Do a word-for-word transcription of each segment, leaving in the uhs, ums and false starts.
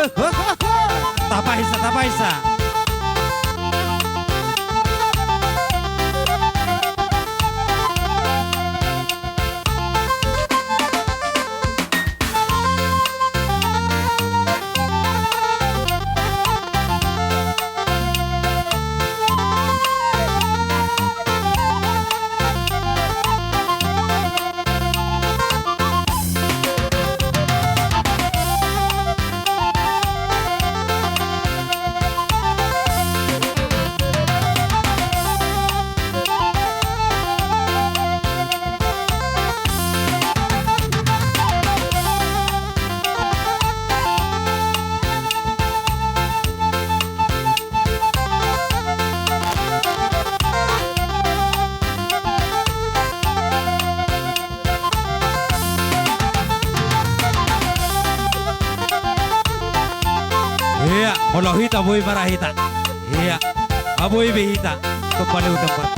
Tapaisa, tapaisa. Ia, molo hita boi marhahita. Ia, boi be hita. Tempat itu tempat.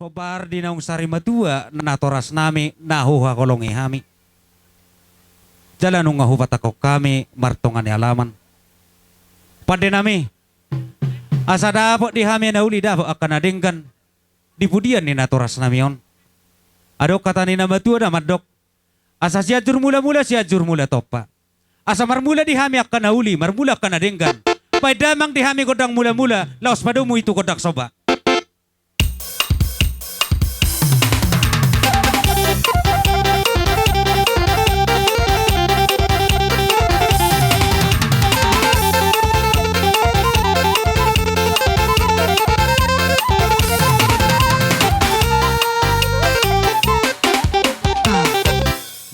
Hombar di naung sari matua, natorasnami, na huhaholongi hami. Jala nunga hupatangkok hami martonga ni alaman. Pandenami, asa dapot di hami na uli, dapot angka na denggan di pudian ni natorasnami on. Adong hata ni na matua na mandok, asa Sianjur Mulamula, Sianjur Mula Tompa. Asa marmula di hami angka na uli, marmula angka na denggan. Baen damang di hami gondang mulamula, laos padomu i tu gondang somba.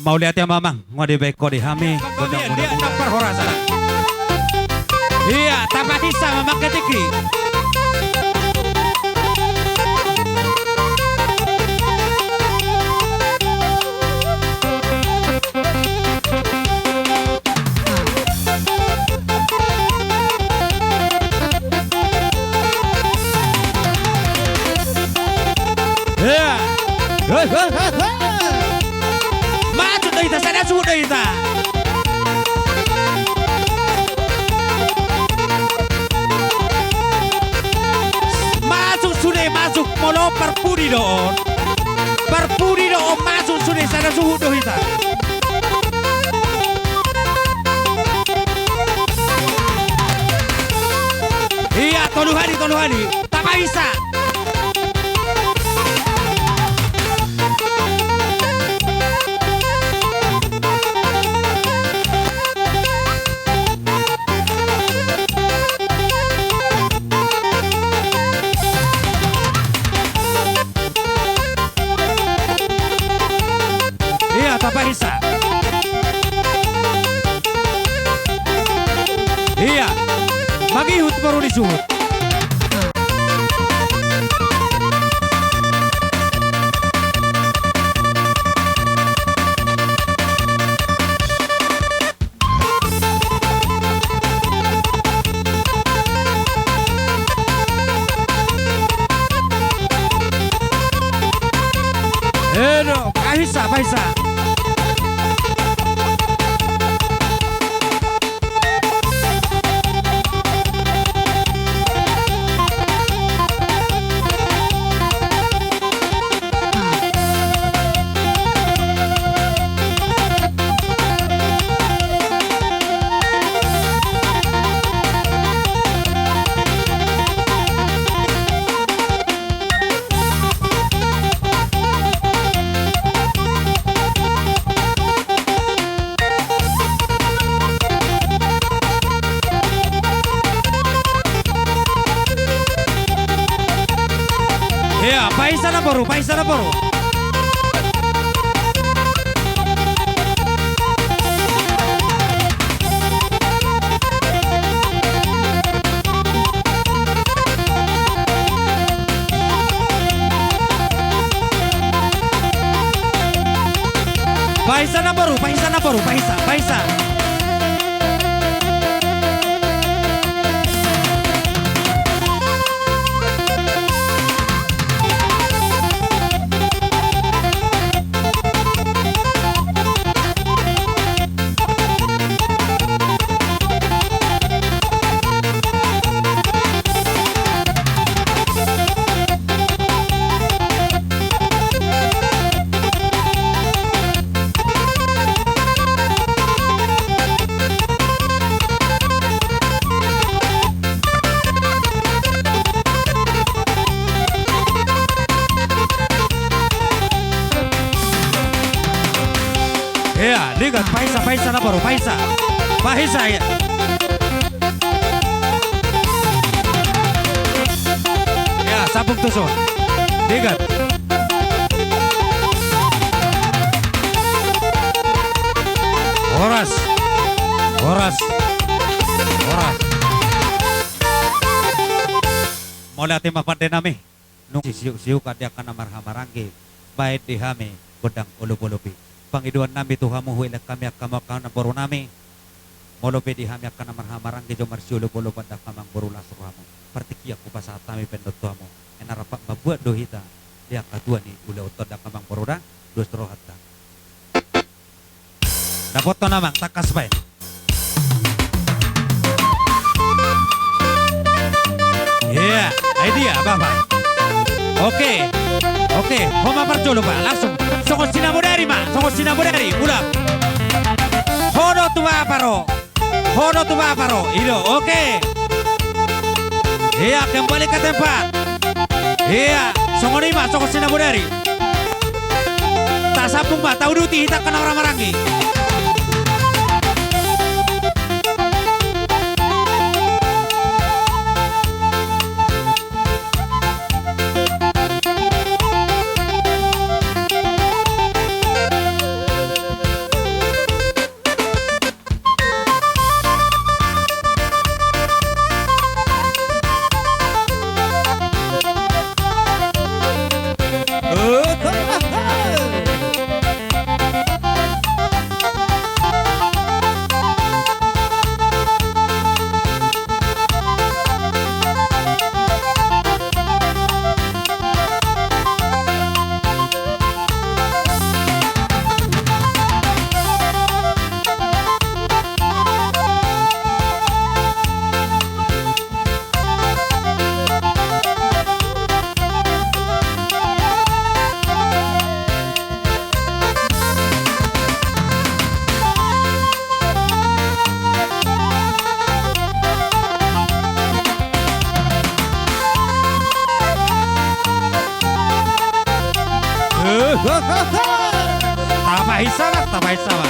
Mauliate ma amang, nunga dibaen ho di hami gondang mulamula. Ia, tapaisa ma amang ketik i. Ia. Masuk do hita, sada suhut do hita. Masuk sude, masuk. Molo parpudi do on. Parpudi do on, masuk sude, sada suhut do hita. Ia, tolu hali, tolu hali. Tapaisa. Ia, tapaisa. Ia, mangihut boru ni suhut. Edo, paisa, paisa. Ia, paisa na boru, paisa na boru. Paisa na boru, paisa na boru, paisa, paisa. Digat, paisa, paisa na boru, paisa. Paisa, ya. Ya, sambung tuson. Digat. Horas. Horas. Horas. Mauliate ma pande nami. Nunga sisiuk-siuk di angka na marhahamaranggi, baen di hami gondang olop-olop i. Pangidoan nami tu hamu, huelek hami angka amang boru nami. Molo pe di hami angka na marhahamaranggi jo marsiolop-olopan di angka amang boru, las rohamu. Partingkian hupasahat hami pe on tu hamu. Ai na rap mambuat do hita di angka tua ni ulaonta on, di angka amang boru da, dos rohanta. Dapothon amang, tangkas baen. Iya, ai dia, Bapak. Oke. Oke, ho ma parjolo, Pak. Langsung. Songon sinamodari ma, songon sinamodari. Ulang. Ho do tu Bapak ro. Ho do tu Bapak ro. I do, oke. Iya, kembali ke tempat. Iya, songon i ma, songon sinamodari. Tasambung ma, tauduti hita angka na marhahamaranggi. Tapahinsa ma, tapahinsa ma.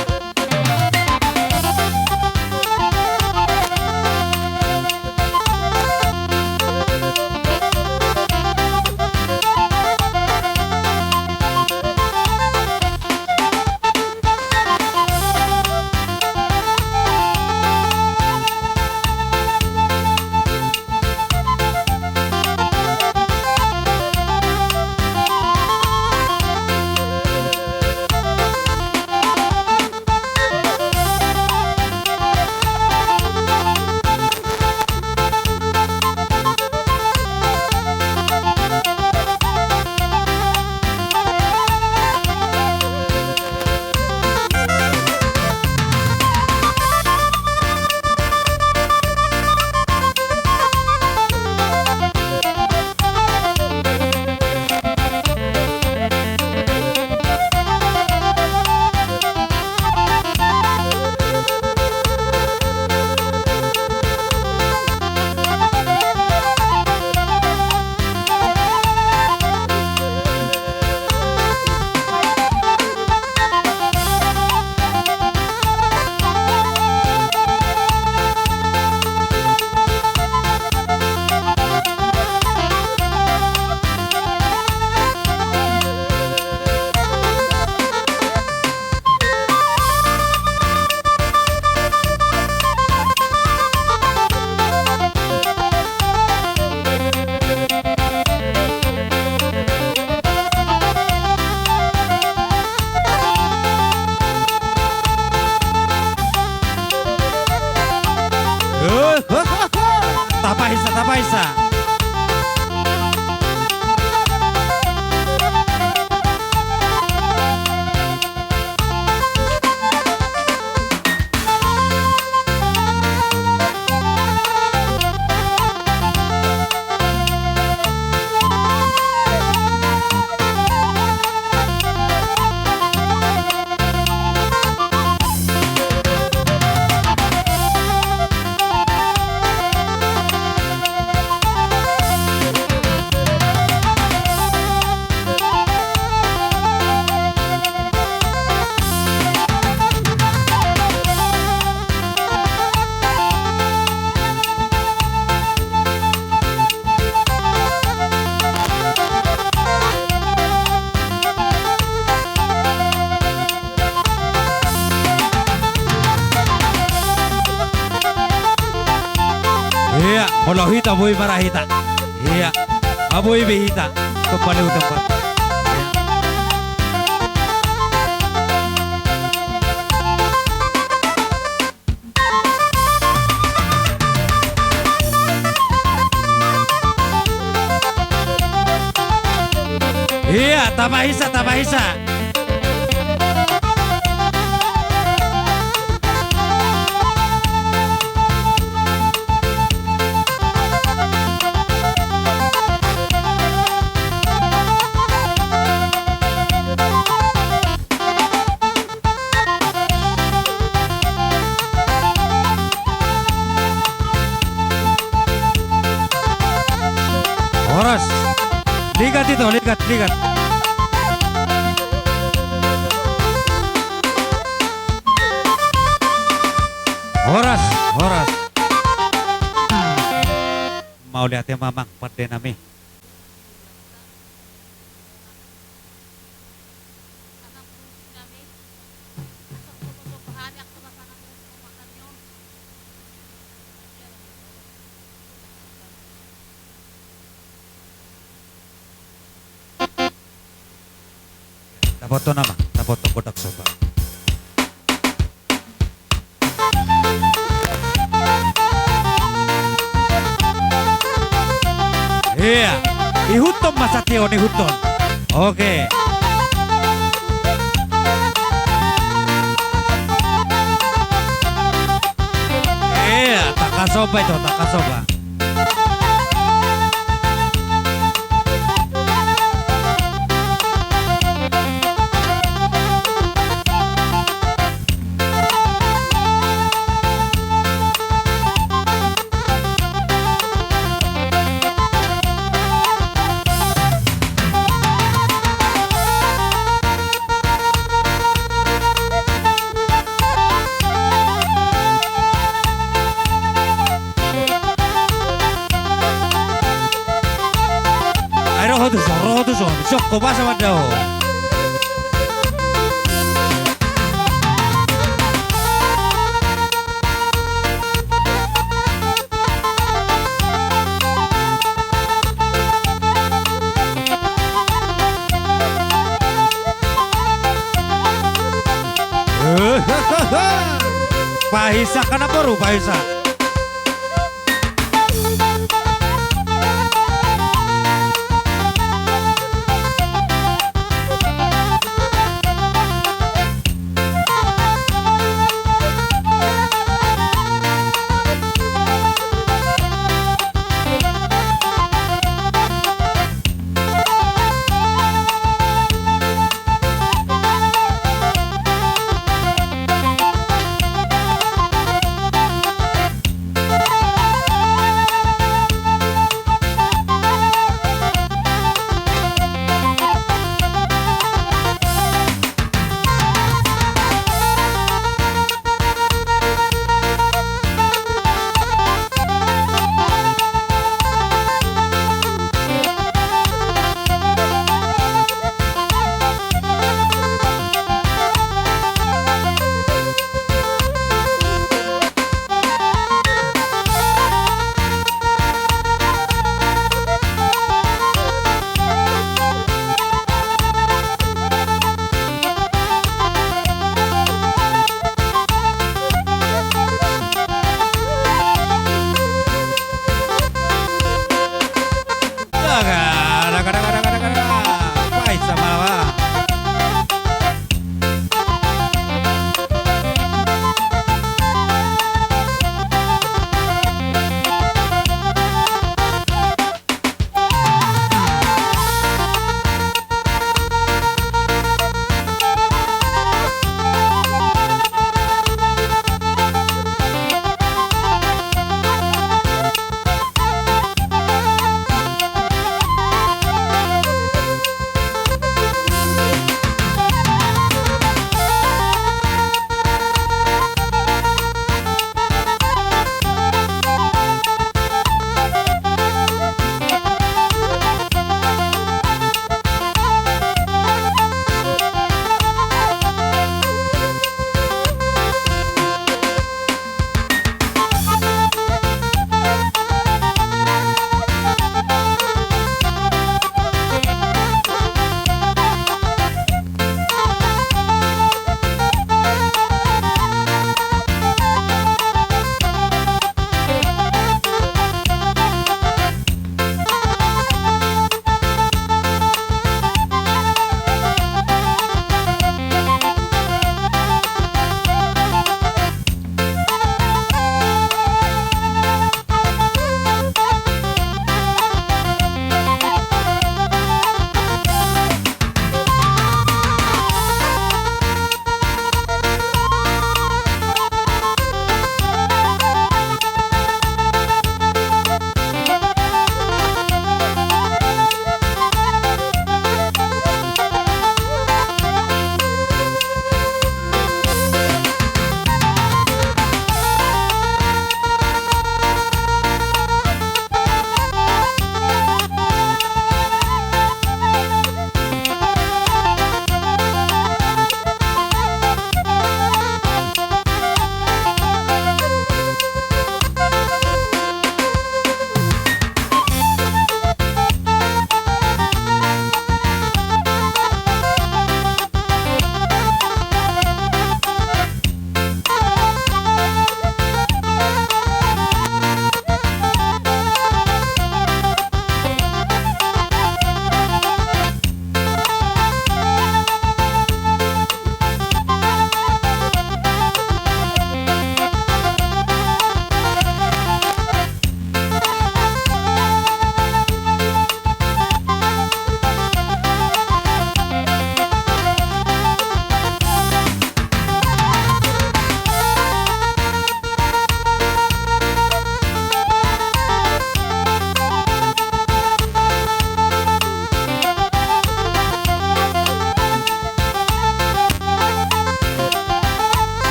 Tapahinsa, tapahinsa. Ia, molo hita boi marhita. Ia, boi be hita. Kembali ke tempat. Ia, tapahisa, tapahisa. Horas. Ligat ito, ligat, ligat. Horas, horas. Mauliate ma amang pande nami. Dapothon nama, dapothon gondang somba. Ia, ihuthon ma satia on, ihuthon. Oke. Ia, tangkas somba ito, tangkas somba. Ai ro ho tuson, ro ho tuson, sokko basa mandao. Pahisa kana boru, pahisa.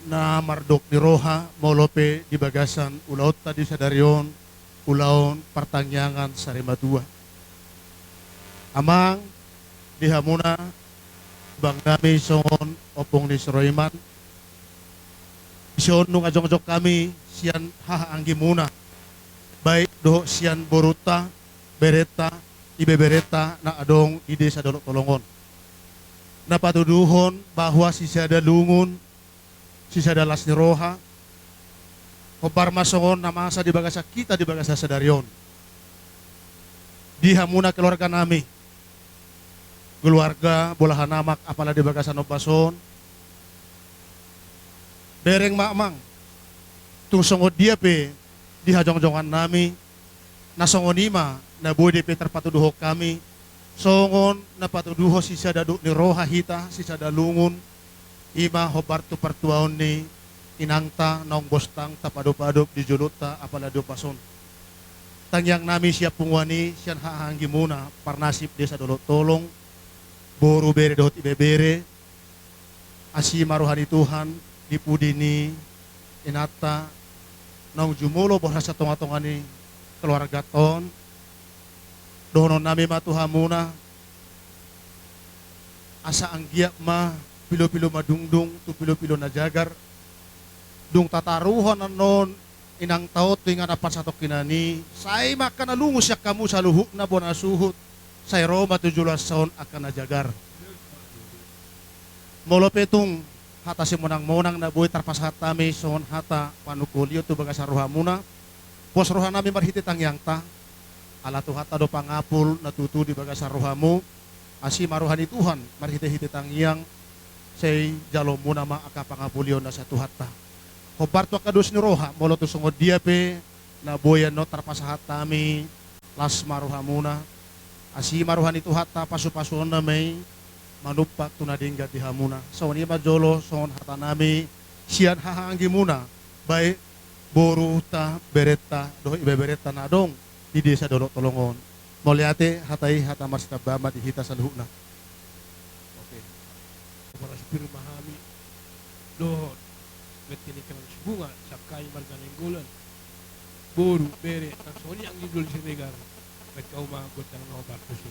na mardok ni roha molo pe di bagasan ulaonta di sadari on, ulaon partangiangan sarimatua. Amang, di hamuna, abang nami songon ompung ni si Roiman, dison nunga jongjong hami sian hahaanggimuna, baik dohot sian borunta, berenta, ibeberenta na adong di desa Dolok Tolong on. Na patuduhon bahwa sisada lungun, sisada las ni roha, hombar ma songon na masa di bagasan hita di bagasan sadari on. Di hamuna keluarga nami, keluarga, bolahan amak, apala di bagasan ombas on. Bereng ma amang, tung songon dia pe di hajongjongan nami, na songon i ma na boi dope tarpatuduhon hami, songon na patuduhon sisada dok ni roha hita, sisada lungun, i ma hombar tu partuaon ni inangta naung bostang tapadopadop di jolonta apala di ombas on. Tangiang nami sian punguan i, sian hahaanggimuna parnasip desa Dolok Tolong, boru, bere dohot ibebere, asi ma roha ni Tuhan di pudi ni inanta naung jumolo borhat sian tongatonga ni keluarganta on. Dohonon nami ma tu hamuna, asa anggiat ma pilopilo madungdung tu pilopilo na jagar. Dung tataruhon annon inangta on tu inganan parsatongkinan i, sai ma angka na lungun sian hamu saluhutna bona suhut, sai ro ma tu joloan on angka na jagar. Molo pe tung hata simonangmonang na boi tarpasahat hami songon hata panungkulion tu bagasan rohamuna, pos roha nami marhite tangiangta, ala Tuhanta do pangapul na tutu di bagasan rohamu. Asi ma roha ni Tuhan marhitehite tangiang, sai jaloonmuna ma angka pangapulion na sian Tuhanta. Hombar tu angka dos ni roha, molo tung songon dia pe na boi annon tarpasahat hami, las ma rohamuna. Asi ma roha ni Tuhanta, pasupasuonna ma i manumpak tu na denggan di hamuna. Songon i ma jolo songon hata nami sian hahaanggimuna, baik borunta, berenta dohot ibeberenta na adong di desa Dolok Tolong on. Mauliate, hata i hata marsitambahan ma di hita saluhutna. Oke. Horas pir ma hami dohot mete ni Kanang Sibunga, sangkami marga Nainggolan, boru, bere, nang songon i anggi doli Siregar, baen hamu ma gondang na hombar tusi.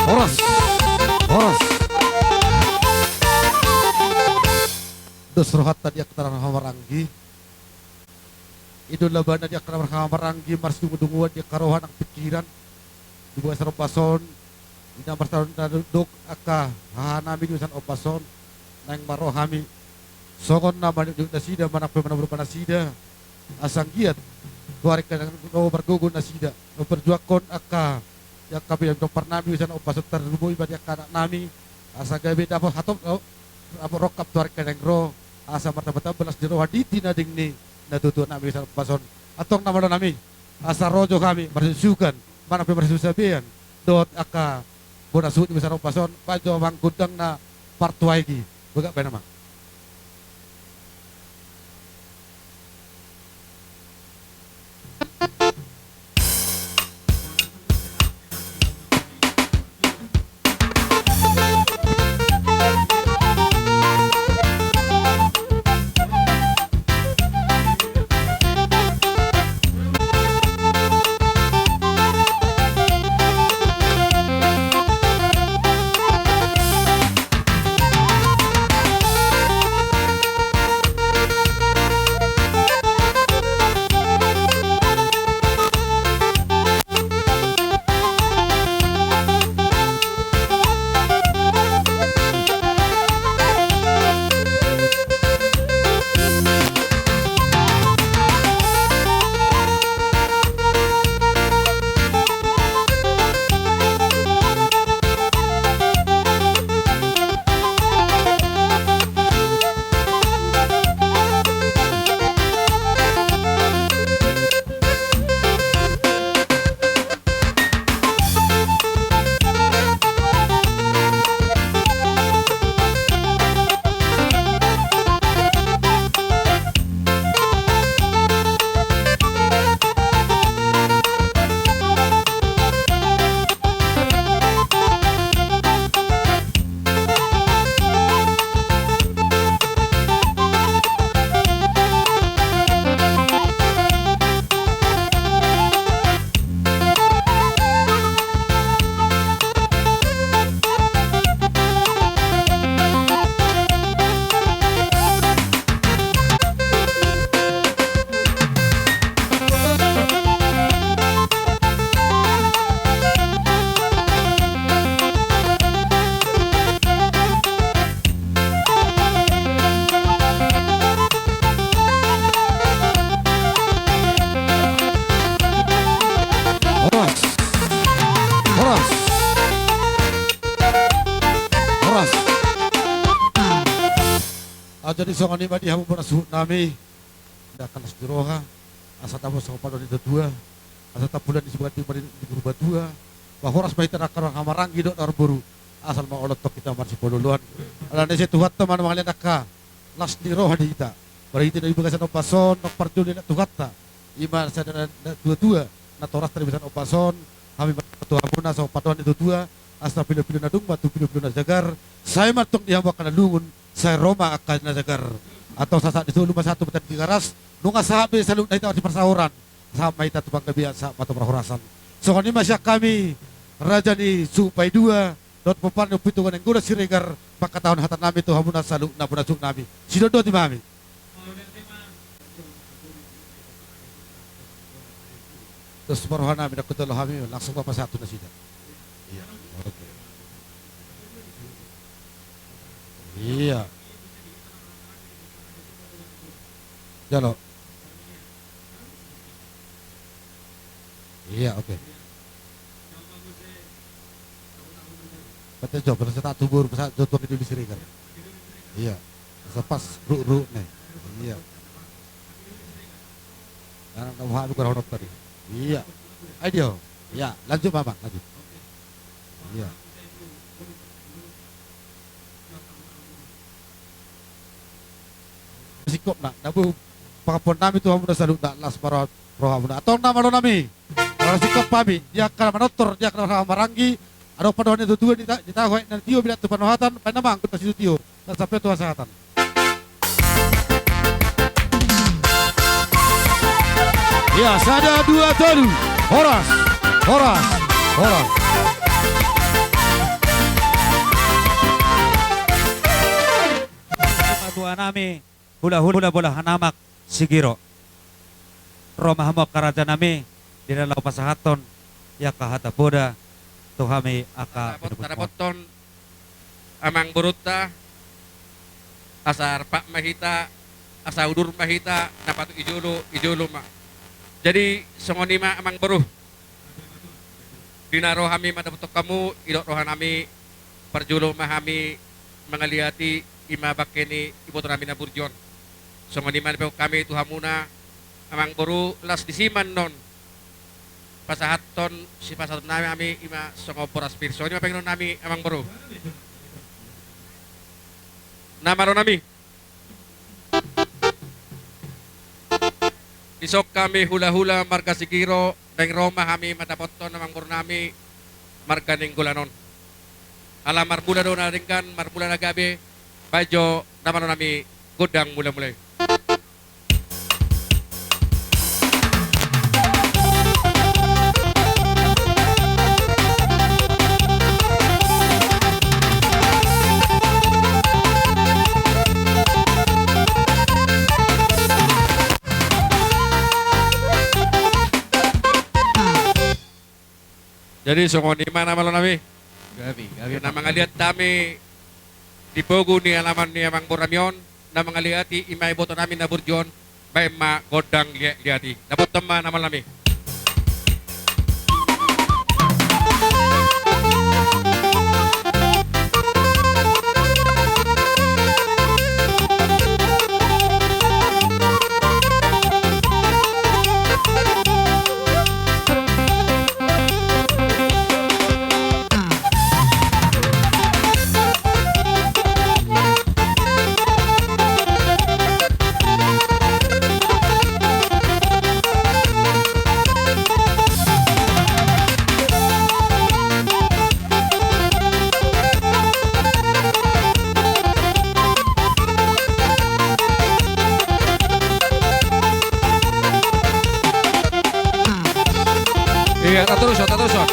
Horas. Horas. Dos rohanta di angka na marhahamaranggi. I do labana di angka na marhahamaranggi, marsidungudunguan di angka roha nang pingkiran di bagasan ombas on. Di na marsaur na dok angka hahanami di bagasan ombas on, naeng ma ro hami songon na manjou nasida manang pe manombor nasida, asa anggiat tu ari na ro margogo nasida, memperjuangkon angka, di angka pinompar nami, urusan ombas on tarlumobi ma di angka anak nami, asa gabe dapot hatop, dapot rongkap tu ari na ro, asa martamba-tamba las ni roha di tinading ni natuatua nami urusan ombas on. Antong na malo nami, asa ro jo hami marsusukan, manang pe marsusabean, dohot angka bona suhut ni urusan ombas on, baen jo amang gondang na partuaeng i, bagak baen amang. Horas. Horas. Horas. Ah, jadi songon i ma di hamu bona suhut nami. Ndang kalas di roha, asa tabo songon padohan ni tuatua, asa tampulan ni sibukan di mari ni Purbatua, ba horas ma hita angka roha maranggi dohot na marboru, asal ma olo tong hita marsipaluluan. Alani i sai Tuhanta ma na mangalean angka las ni roha di hita. Marhite na di bagasan ombas on, nang parjolo na Tuhanta. I ma sada na, na tuatua, na toras tadi bagasan ombas on, hami ma tu hamuna songon padohan ni tuatua, asa pilopilo na dung ma tu pilopilo na jagar, sai ma tong di hamu angka na lungun, sai ro ma angka na jagar. Antong sahat-sahat ni solu ma sahat tu mata ni Tigaras, nunga sahat be saluhutna hita di parsaoran, sahat ma hita tu panggabean, sahat ma tu parhorasan. Songon i ma sian hami, raja ni suhut Paidua, dohot pomparan ni ompunta Tuan Nenggolan Siregar, mangkatahon hata nami tu hamuna saluhutna bona suhut nami. Sidondot i ma hami. Terus ma roha nami, ndang hujalo hami, langsung ma pasahat tu nasida. Iya. Oke. Iya. Jalo. Iya, oke. Berarti jo, berarti tak tubur, berarti jo tuan di Siregar. Iya. Sepas ruk-ruk nih. Iya. Anak tahu habis kurang honor tadi. Iya. Ayo dia. Iya, lanjut Bapak, lanjut. Iya. Singkop na, na boi pangampuon nami tu hamuna saluhutna, las ma rohamuna. Antong na malo nami. Ro singkop hami, di angka na manortor, di angka na marhaha maranggi, adong padohan ni tuatua di ta-, di tahu, na tio bilang tu panuhatan, baen amang gondang situtu. Ndang sampe tu hasahatan. Iya, sada, dua, tolu. Horas, horas, horas. Tua nami, hula-hula bolahan amak Sigiro. Ro ma hamu angka raja nami, di na laho pasahathon i angka hata poda tu hami angka. Tarapot-, tarapothon amangborunta, asa rap ma hita, asa udur ma hita, na patut i jolo, i jolo ma. Jadi songon i ma amang boru. Di na ro hami mandapothon hamu, didok rohanami, parjolo ma hami mangaliati, i ma bangke ni ibotonami na burju on. Songon i ma dipaihut hami tu hamuna amang boru, laos disi ma annon pasahathon sipasahatonnami hami, i ma songon boras pir. Songon i ma pangidoannami amang boru. Na malonami. Dison hami hulahula marga Sigiro, naeng ro ma hami mandapothon amang borunami marga Nainggolan on. Ala marmula do na denggan, marmula na gabe, baen jo na malonami gondang mulamula i. Jadi songon i ma na malonami. Gabe, gabe. Na mangaliat hami di pogu ni alaman ni amang borunami on, na mangaliati i ma ibotonami na burju on, baen ma gondang liat-liat i. Dapothon ma na malonami. Iya, taterushon, taterushon.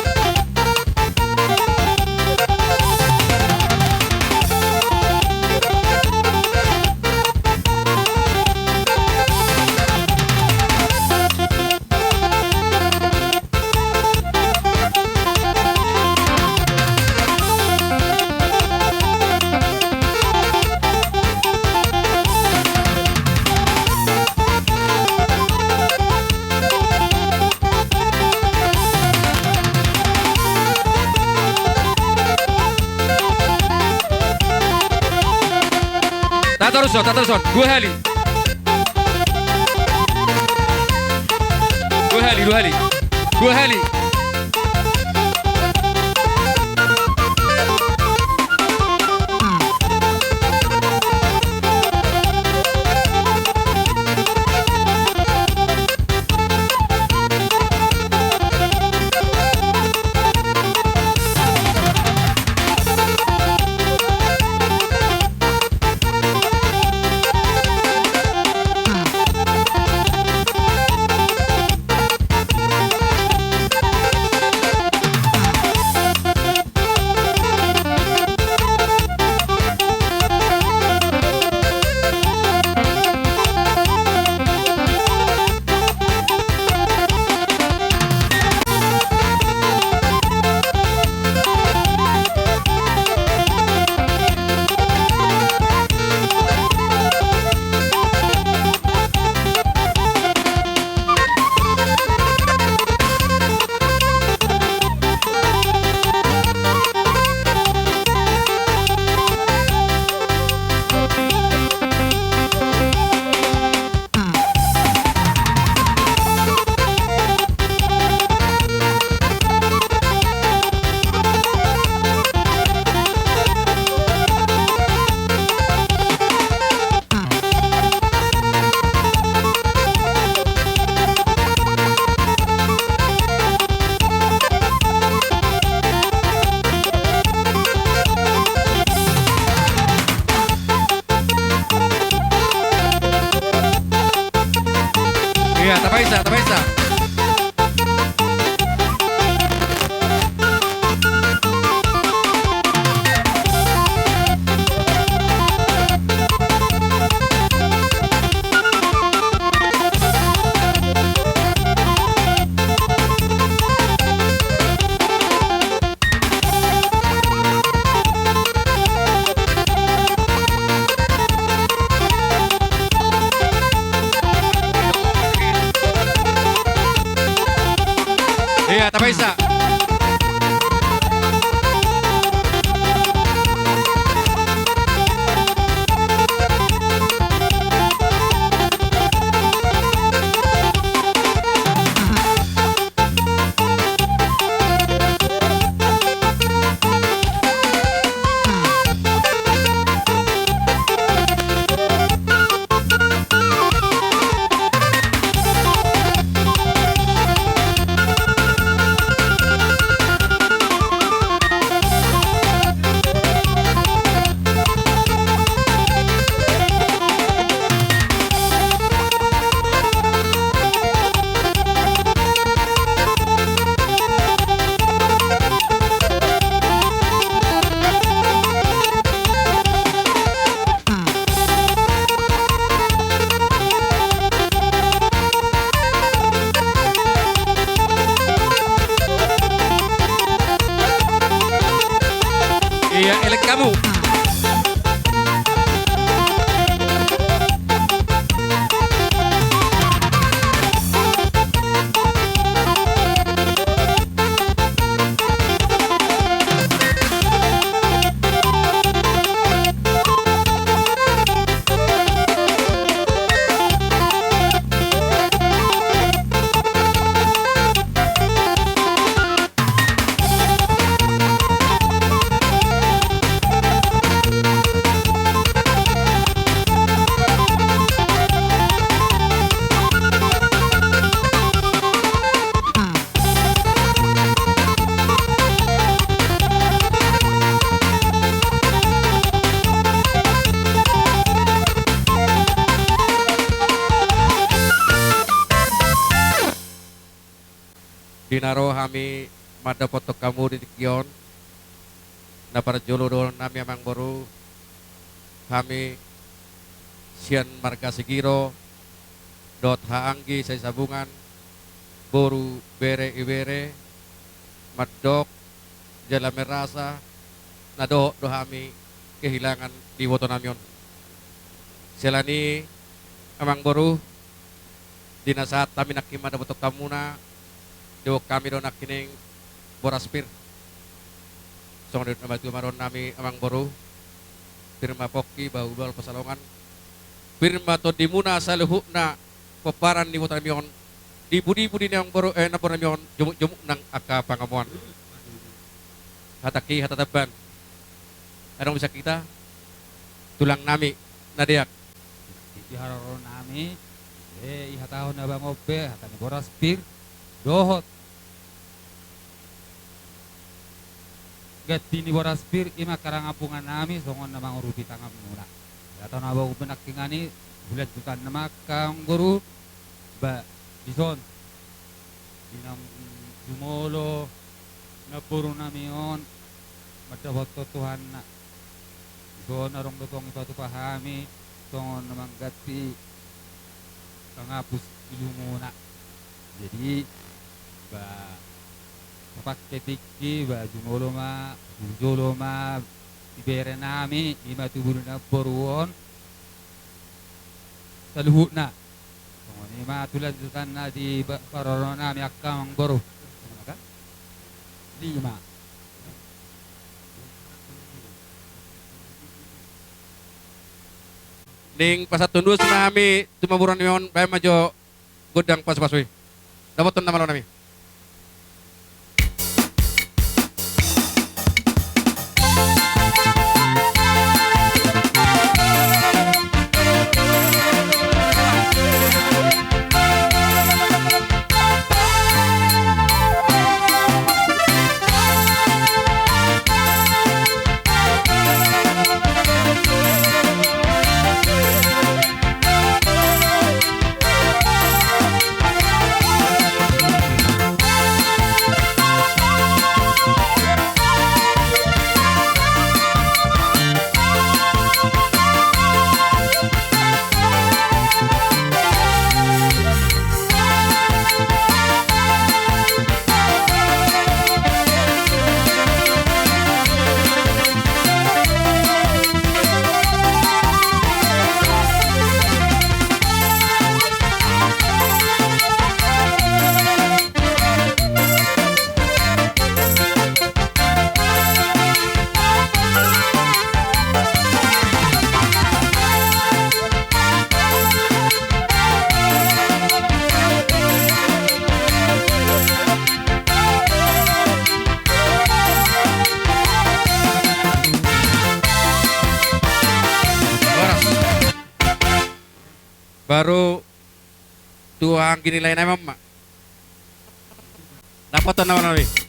Taterushon, taterushon. Dua hali. Dua hali, dua hali. Dua hali. Iya, tapaisa. Iya, elek hamu. Di na ro hami mandapothon hamu di tingki on, na parjolo dohonon nami, amang boru, hami sian marga Sigiro dohot haha anggi sasabungan, boru, bere, ibere, mandok jala merasa na dohot do hami kehilangan di iboto nami on. Siala ni i, amang boru, di na sahat hami nangkin mandapothon hamuna, didok hami do nangkining boras pir. Songon na didok na matua ma dohonon nami, amang boru, pir ma pongki, bahulbahul pansalongan, pir ma tondimuna saluhutna pomparan ni iboto nami on, dipu-dipu di na, amang boru, eh, namboru nami on, jomuk-jomuk nang angka pangomoan. Hatangki hata tamban. Adong bisa hita, tulang nami na deak. Di haroro nami, eh, dihatahon abang on pe hata ni boras pir dohot ganti ni boras pir, i ma angka dang ampungan nami songon na mangurupi tanganmuna. Dihatahon abang on pe nangkiningan i, hulanjutanna ma, amang boru, ba dison, di na jumolo namboru nami on mandapothon tuhanna. Dison adong do tong dipatupa hami songon na mangganti, pangapus ilumuna. Jadi, ba, tapangke tingki, ba, jumolo ma, hujolo ma, ibere nami, i ma tubu ni namboru on saluhutna. Songon i ma tu lanjutanna di ba-, parorot nami, angka amang boru. Songon i ma kan? Lima. Naeng pasahat ulos ma hami tu namboru nami on, baen ma jo gondang pasu-pasu i. Dapothon na malo nami. Baru tu anggi ni lae nami ma. Dapothon nama nami.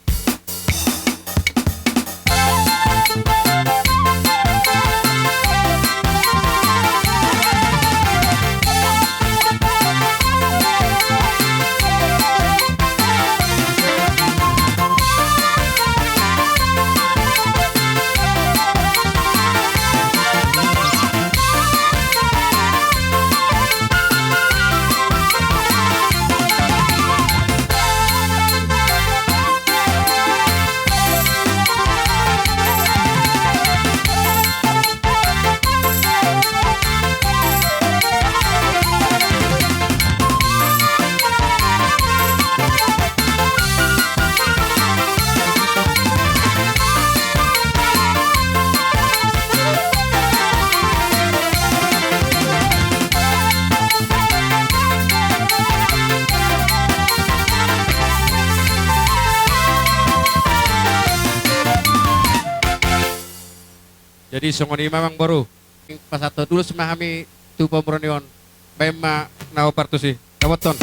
Jadi songon i ma amangboru. Pasahat ulos ma hami tu pamoruon on. Baen ma na hombar tusi. Dapothon.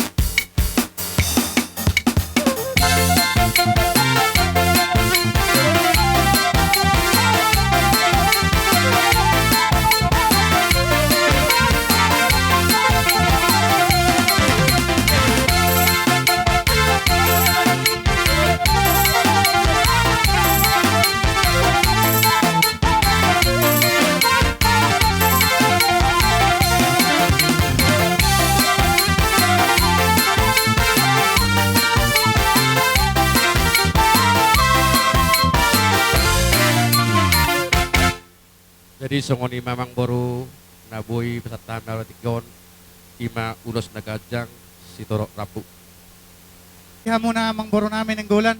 Jadi songon i ma amangboru na boi pasahat hami na tingki on, i ma ulos na ganjang sitorop rambu. Di hamuna amangboru nami Nainggolan,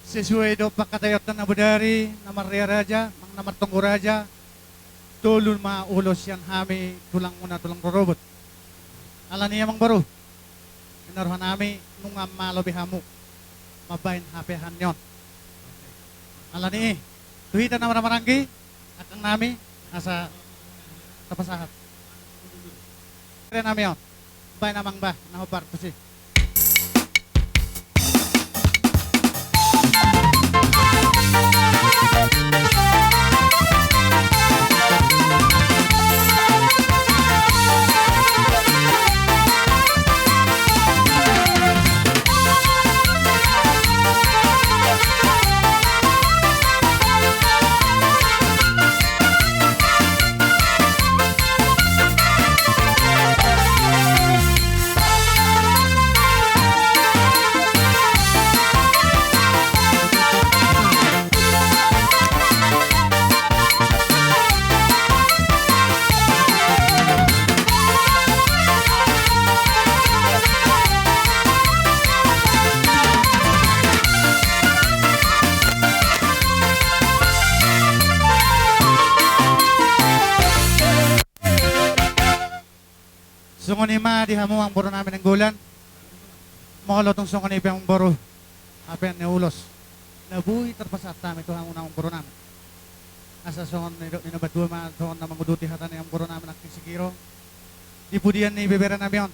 sesuai dohot pangkataionta na bodari, na marria raja, manang na martonggo raja, tolu ma ulos sian hami tulangmuna tulang rorobot. Alani i amangboru, na rohanami nunga malo be hamu mambaen hapeahan ni on. Alani i, tu hita na marhahamaranggi, angkangnami, asa tapasahat bere nami on. Baen amang bah na hombar tusi. Songon i ma di hamu amangboru nami Nainggolan. Molo tung songon i pe amangboru, hape na ulos na boi tarpasahat hami tu hamu amangboru nami, asa songon nidok ni na batua ma, songon na manguduti hata ni amangboru nami nangkin sigiro, di pudian ni bebere nami on,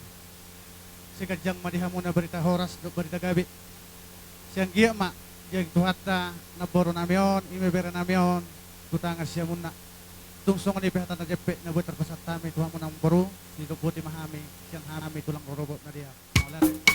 sai ganjang ma di hamuna barita horas dohot barita gabe. Sai anggiat ma diagiahi Tuhanta namboru nami on, i ma bere nami on, tu tangan siamunna. Tung songon i pe hata na jempek na boi tarpasahat hami tu hamu amangboru, didok boti ma hami sian hami tulang rorobot na dia. Mauliate.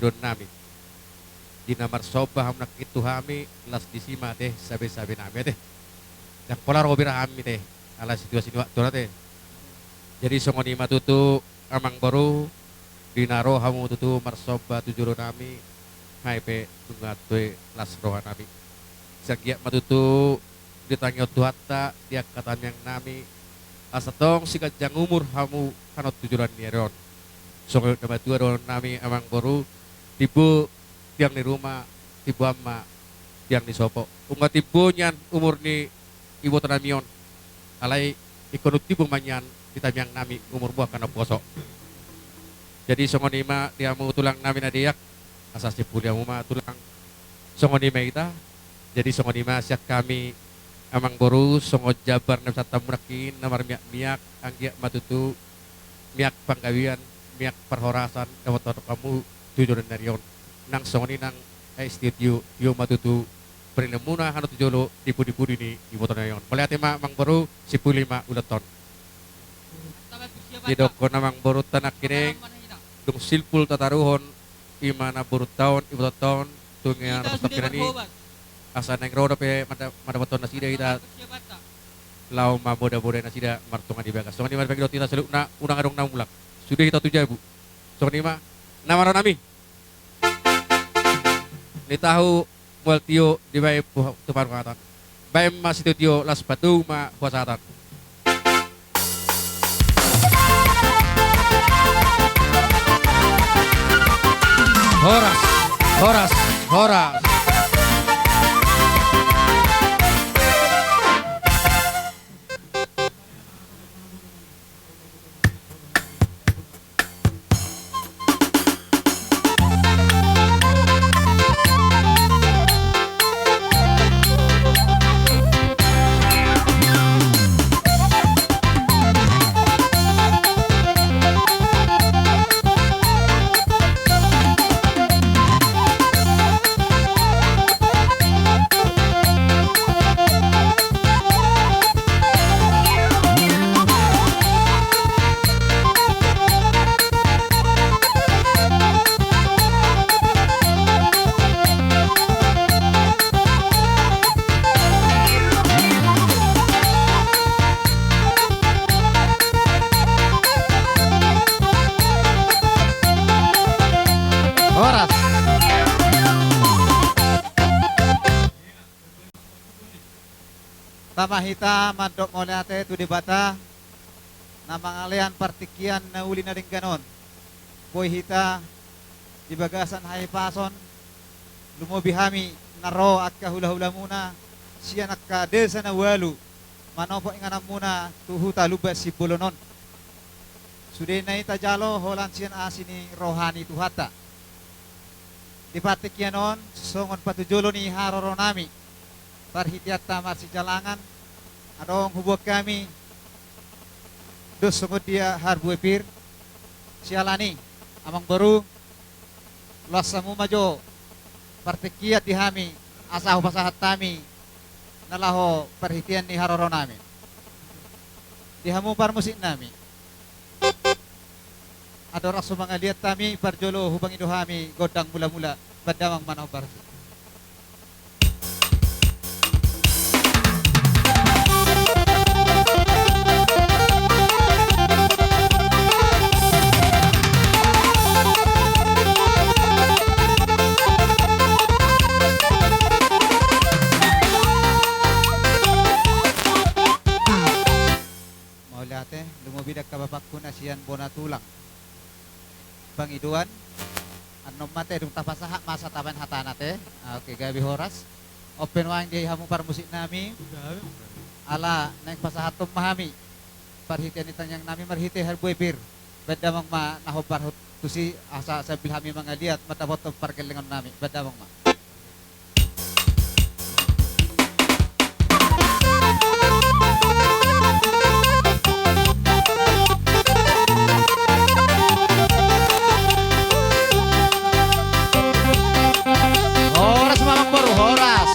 dohononnami. Di na marsomba hamu nangkin tu hami, las disi ma ate, sabe-sabe nami ate. Ndang pola ro bira hami ate, ala situasi ni waktu on ate. Jadi songon i ma tutu, amangboru, di na ro hamu tutu marsomba tu jolo nami, hami pe nunga toe las roha nami. Sai anggiat ma tutu ditangihon Tuhanta di angka tamiang nami, asa tong siganjang umur hamu hanon tu joloan ni ari on. Songon na matua dohonon nami, amangboru, timbo tiang ni ruma, timbo an ma tiang ni sopo. Nunga timbo nian umur ni iboto nami on. Alai ingkon untimbo ma nian di tamiang nami umurmu angka na poso. Jadi songon i ma di hamu tulang nami na deak, asa simpuli hamu ma tulang. Songon i ma hita. Jadi songon i ma sian hami, amangboru, songon jambar na pasahat hamu nangkin na marmiak-miak, anggiat ma tutu miak panggabean, miak parhorasan dapothon hamu tu joloan ni ari on. Nang songon i nang, eh, tio-tio, tio ma tutu paninomuna hanon tu jolo di pudi-pudi ni iboto nami on. Mauliate ma, amangboru, simpuli ma ulaonta on. Didokkon amangborunta nangkining, dung simpul tataruhon, i ma namborunta on, ibotonta on, tu inganan na sude parhobas. Asa naeng ro dope mada-, madapothon nasida hita. Laho mamboda-boda nasida martonga di bagas. Songon i ma dipangidohon hita saluhutna, unang adong na mulak. Sude hita tu jabu. Songon i ma, na marnami. Nitahu mual tio dibaen tu parhatan. Baen ma sitio-tio, laos patou ma huasatan. Horas, horas, horas. Horas. Tama hita mandok mauliate tu Debata na mangalehon partingkian na uli na denggan on. Boi hita di bagasan hahipason, lumobi hami na ro angka hula-hulamuna sian angka desa na ualu, manopot ingananmuna tu huta Lumban Simbolon on. Sudena i tajalo holan sian asi ni roha ni Tuhanta. Di partingkian on, songon patujolo ni haroronami, parhiteanta marsijalangan, adong huboan hami dos songon dia harbue pir. Siala ni i, amangboru, loas hamu ma jo partingkian di hami, asa hupasahat hami na laho parhitean ni haroronami. Di hamu parmusiknami, andorang so mangaliat hami, parjolo hupangido hami gondang mula-mula. Baen damang ma na hombar. Mauliate, lumobi di angka bapakku na sian bona tulang. Pangidoan, annon ma ate dung tapasahat ma asa tabaen hatana ate. Ah, oke, gabe horas. On pe nuaeng di hamu parmusiknami. Ala naeng pasahathon ma hami parhitean ni tangiangnami marhite harbue pir. Baen damang ma na hombar tusi asa sambil hami mangaliat mandapothon pargellengonnami. Baen damang ma. Horas ma amangboru, horas.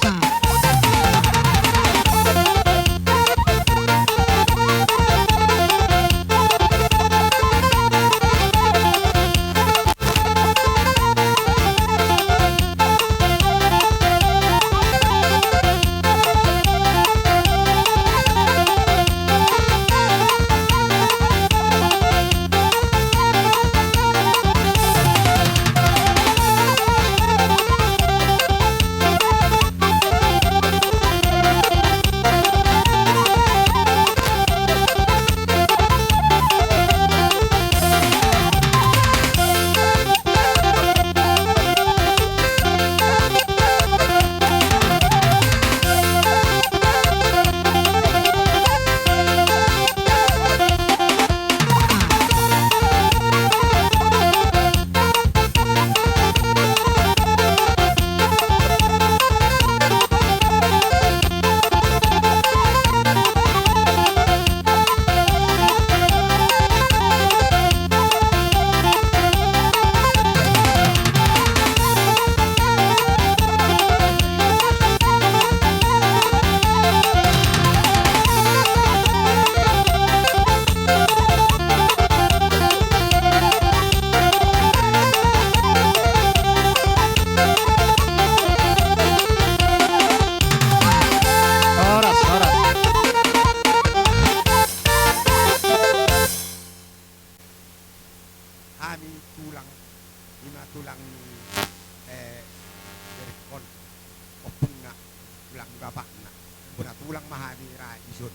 bapakna. Bona tulang ma hami ra dison.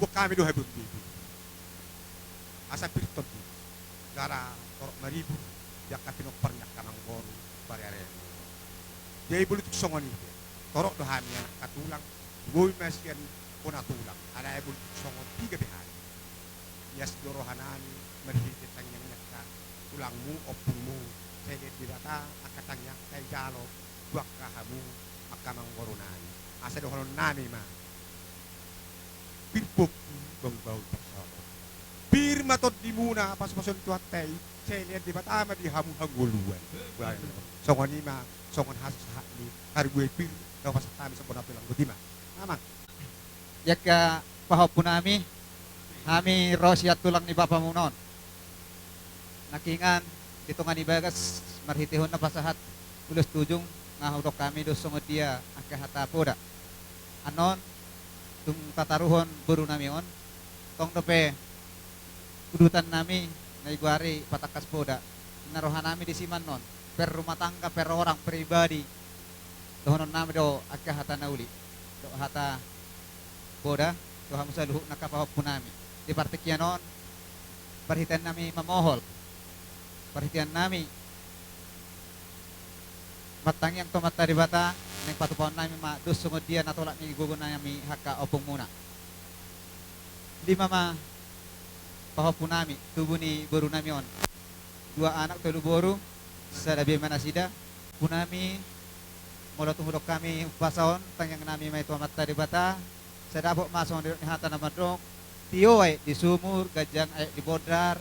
Buat hami do habibi. Asa pir tondi. Jala torop maribur di angka pinompar ni angka amangboru pariaran. Jadi boi tung songon i pe. Torop do hami anak angka tulang. Boi ma sian bona tulang. Alai boi tung songon i gabe hami. Ias do rohanami marhite tangiang ni angka tulangmu, ompungmu. Sai lean Debata angka tangiang na dijalo tu angka hamu angka amangborunami. Asa dohononnami ma. Pir pongki bahulbahul parsaoran. Pir ma tondimuna pasupasu ni Tuhanta i. Sai lean Debata ma di hamu hangoluan. Songon i ma songon hasasahat ni harbue pir na hupasahat hami sian bona tulang, boti ma. Amang. Di angka pahompunami, hami ro sian tulang ni bapamuna on. Nangkiningan di tonga ni bagas marhitehon na pasahat ulos tu ujung, nga hudok hami do songon dia angka hata poda. Annon tung tataruhon borunami on, tong dope udutannami na digoari patangkas poda. Na rohanami disi ma annon, per rumah tangga, per orang, pribadi. Dohononnami do angka hata na uli dohot hata poda tu hamu saluhutna angka pahompunami. Di partingkian on, parhiteannami mamohol, parhiteannami martangiang tu Amanta Debata, naeng patupahonnami ma dos songon dia na tolap ni gogonami angka ompungmuna. Lima ma pahompunami, tubu ni borunami on. Dua anak, tolu boru, sada bima nasida. Pahompunami, molo tung hudok hami umpasa on, tangiangnami ma i tu Amanta Debata. Sai dapot ma songon didok ni hata na mandok, tio aek di sumur, ganjang aek di bondar.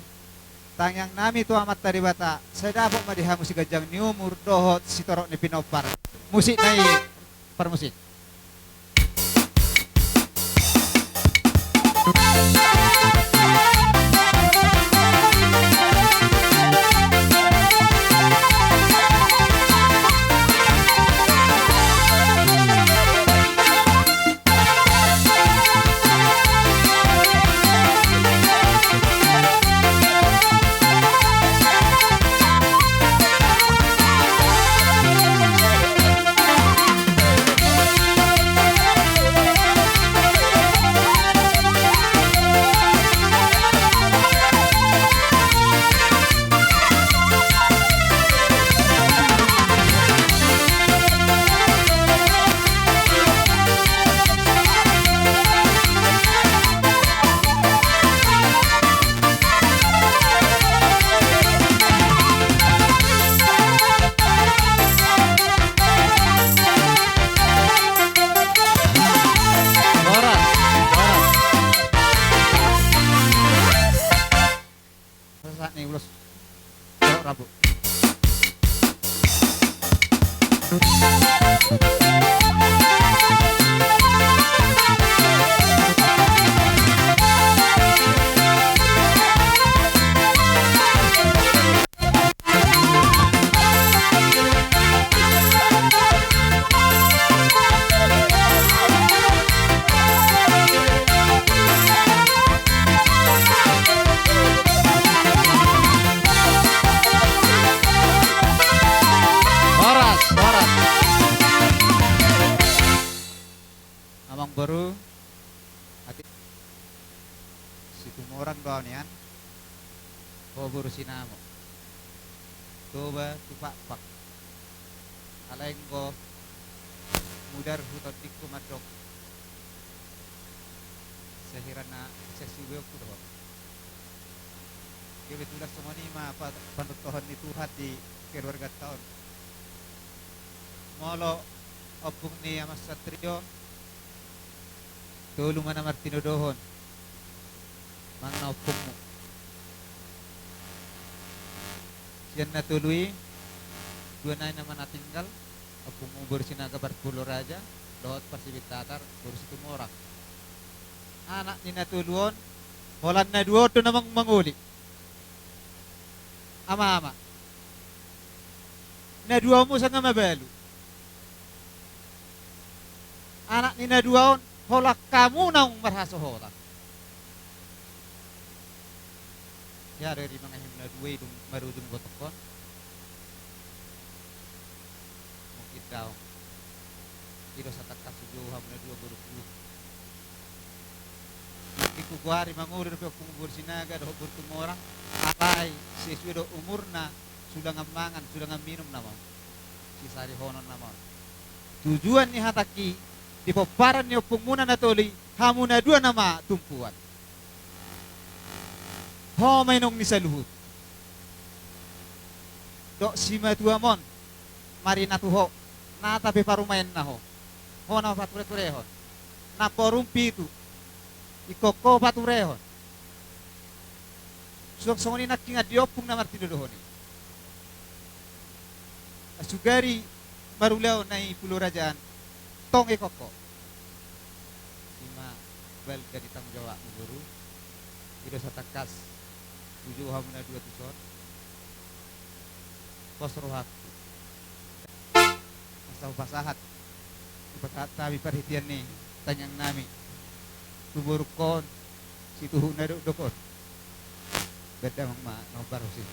Tangiangnami tu Amanta Debata, sai dapot ma di hamu siganjang ni umur dohot sitorop ni pinompar. Musikna i, parmusik. Horas, horas. Sahat ni ulos. Torop rambu. Horas, horas. Amangboru, atik Situmorang do ahu nian. Ho boru sinamot. Toba tu pakpak. Alai anggo mudar tu tondingku mandok, sahira na sesi ubeonku do ho. Kebetulan songon i ma pa-, panontohon ni Tuhan di keluarganta on. Molo ompung ni Aman Satrio, tolu ma na martinodohon manang na ompungmu. Sian na tolu i, dua nai nama na tinggal, ompungmu boru Sinaga Parpulo Raja dohot Parsibintatar boru Situmorang. Anak ni na tolu on, holan na dua on do na mang-, mangoli. Ama-ama. Na dua on muse nga mabalu. Anak ni na dua on, holan hamu naung marhasohotan. Ia do i mangahi na dua i dung marujung botokkon. Mungkin daong. I do satangkas hujou hamu na dua borungku. Nangkin hugoari mangolu dope ompungmu boru Sinaga dohot boru Tumorang, alai sesuai do umurna, sulangan mangan sulangan minum nama on. Sisarihonon nama on. Tujuan ni hatangki, di pomparan ni ompungmuna na tolu i, hamu na dua nama tumpuan. Ho ma inong ni saluhut. Dok simatuam on, marina tu ho, nata pe parumaenna ho. Ho na patureturehon. Namborum pitu. Ingkon ho paturehon. Suang songon i nangkin di ompung na martinodohon i. Sugari marulaon na i Pulo Raja an, tong ingkon ho. Ima balga ni tanggung jawabmu boru. I do satangkas hujou hamu na dua tuson. Pos rohangku. Asa hupasahat, hupasahat hami parhitean ni tangiang nami tu borungkon, situhuk na dokdok on. Baen damang ma na hombar husip.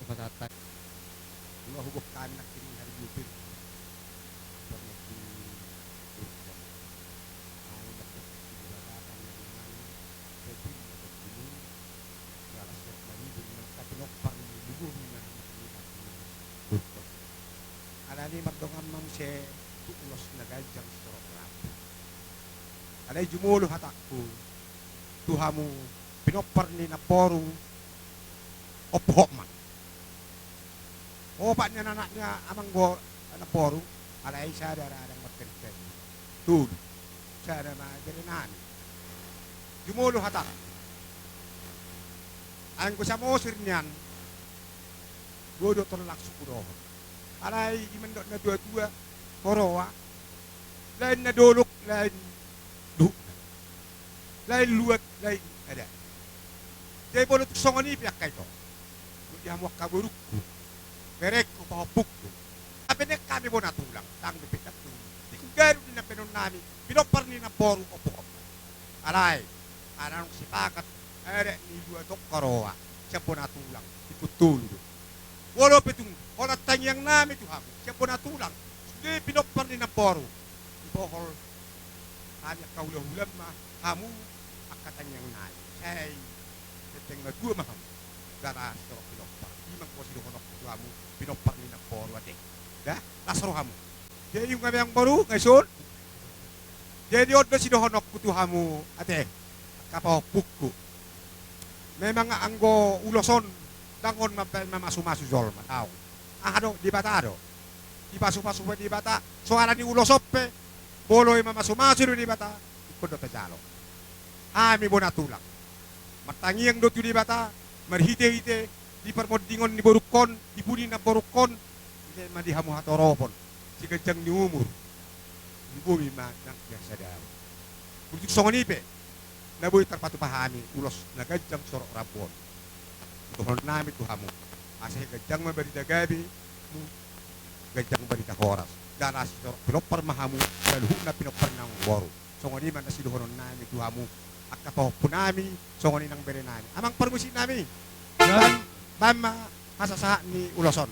Hupasahat hami. Dua hubok kami nangkin hari Jupir. Pernah di Jupir. Ayo dapat di Batak, kami dengan Jupir, dapat gunung. Galas sok mani di rumah, tapi nopar di lugu rumah, di rumah. Alani mardongan ma muse tu ulos na ganjang sorok rabu. Alai jumolo hatangku tu hamu pinompar ni namboru, Ompu Hotman. Opat ni anak ni amangboru, alai sada radang martenteng. Tolu. Sada ma berenami. Jumolo hatangku. Anggo Samosir nian, godang tong langsung hudohon. Alai i mandok na tua-tua, Koroa, lain na dolok, lain duhutna, lain luat, lain adat. Jadi molo tung songon i pe angka ito, molo di hamu angka borungku, berengku, pahompungku, hape naeng hami bona tulang, ndang dope ndang tulang. Tinggal di na baenon nami, pinompar ni namboru, Ompu Hotman. Alai, ala naung sepakat adat ni luat on, Koroa, sian bona tulang, ingkon tolu do. Molo pe tung holan tangiang nami tu hamu sian bona tulang, sude pinompar ni namboru, dibohal hami angka hula-hula ma hamu angka tangiang nami. Sai tenteng matua ma hamu. Galas sorok pinompar. I ma anggo sidohononku tu hamu pinompar ni namboru, ate. Da, las rohamu. Jadi nunga meang boru, nga ison. Jadi on do sidohononku tu hamu, ate, angka pahompungku. Memang anggo ulos on, ndang on mambaen mamasu-masu jolma, daong. Aha do, Debata do. Dipasu-pasu pe Debata, so ala ni ulos on pe, molo i mamasu-masu do Debata, ingkon do tajalo. Hami bona tulang, martangiang do tu Debata, marhite-hite di parmondingon ni borungkon, di pudi ni namborungkon, dibaen ma di hamu hatoropon, siganjang ni umur, di bomi ma nang hasadaon. Molo tung songon i pe, na boi tarpatupa hami ulos na ganjang sorok rambu on. Dohonon nami tu hamu, asa ganjang ma barita gabe, ganjang barita horas, jala sisorok pinompar ma hamu saluhutna pinompar ni amangboru. Songon i ma na sidohonon nami tu hamu angka pahompu nami, songon i nang bere nami. Amang parmusik nami, baen, baen ma hasasahat ni ulos on.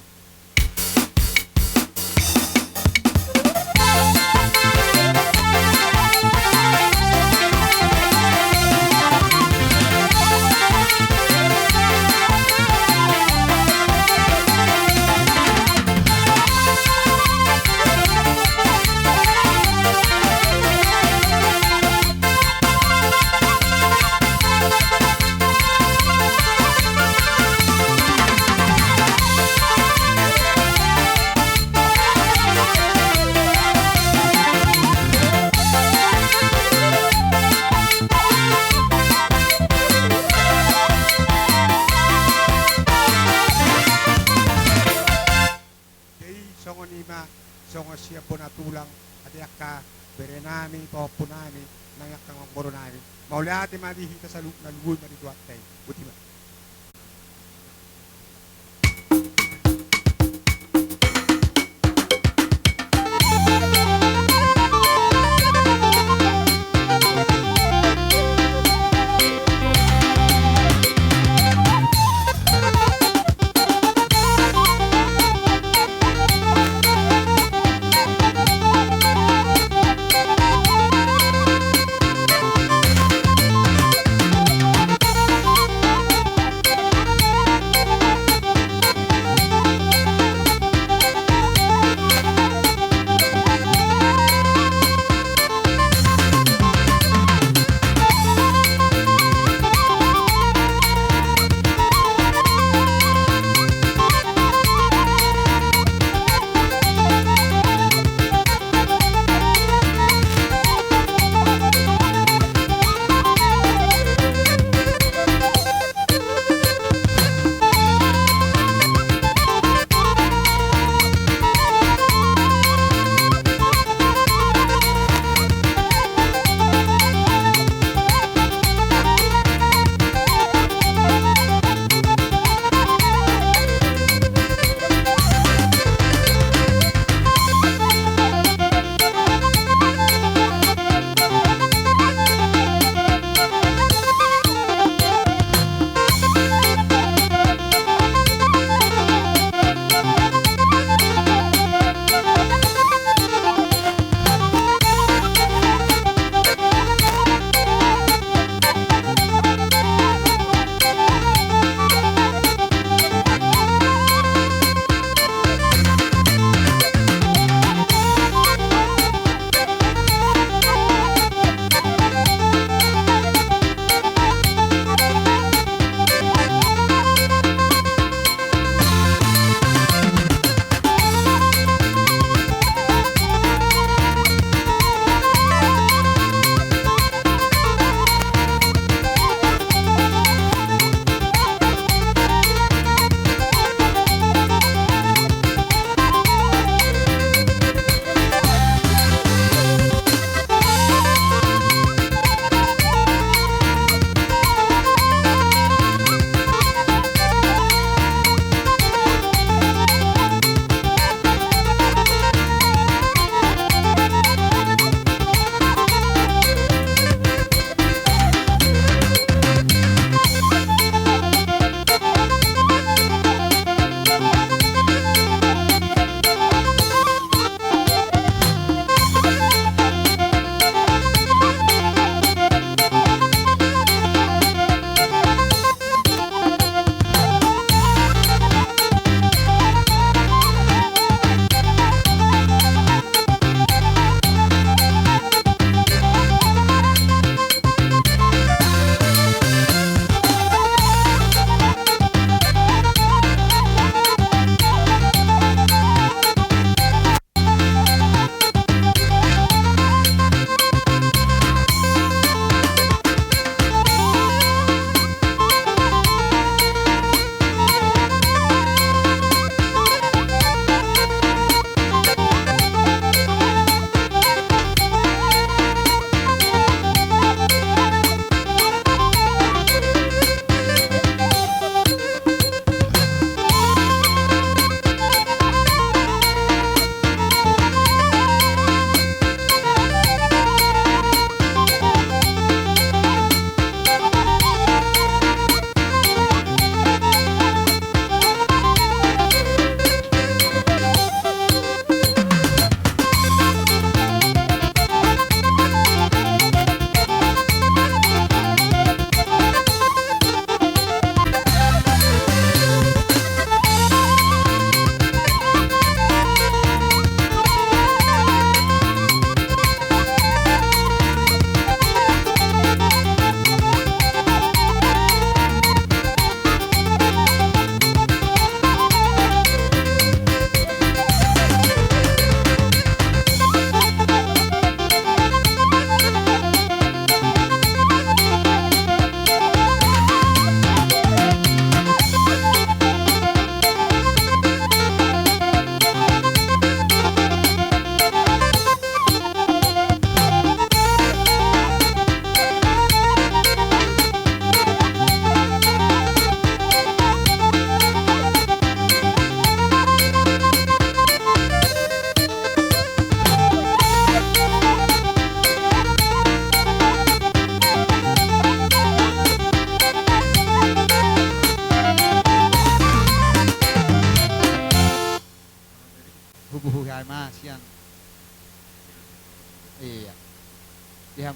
Jadi songon i ma, songon sian bona tulang, ate angka bere nami, pahompu nami, nang angka amangboru nami. Mauliate ma di hita saluhutna, lumobi ma di Tuhanta i. Boti ma.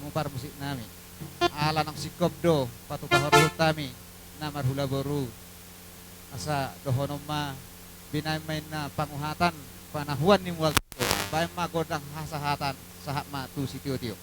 mu parmusik nami. Ala nang singkop do patupahon uhut nami na marhula boru. Asa dohonon ma, binahen ma inna panguhatan, panahuan ni mual, bahen ma gondang hasahatan, sahat ma tu sitiotio.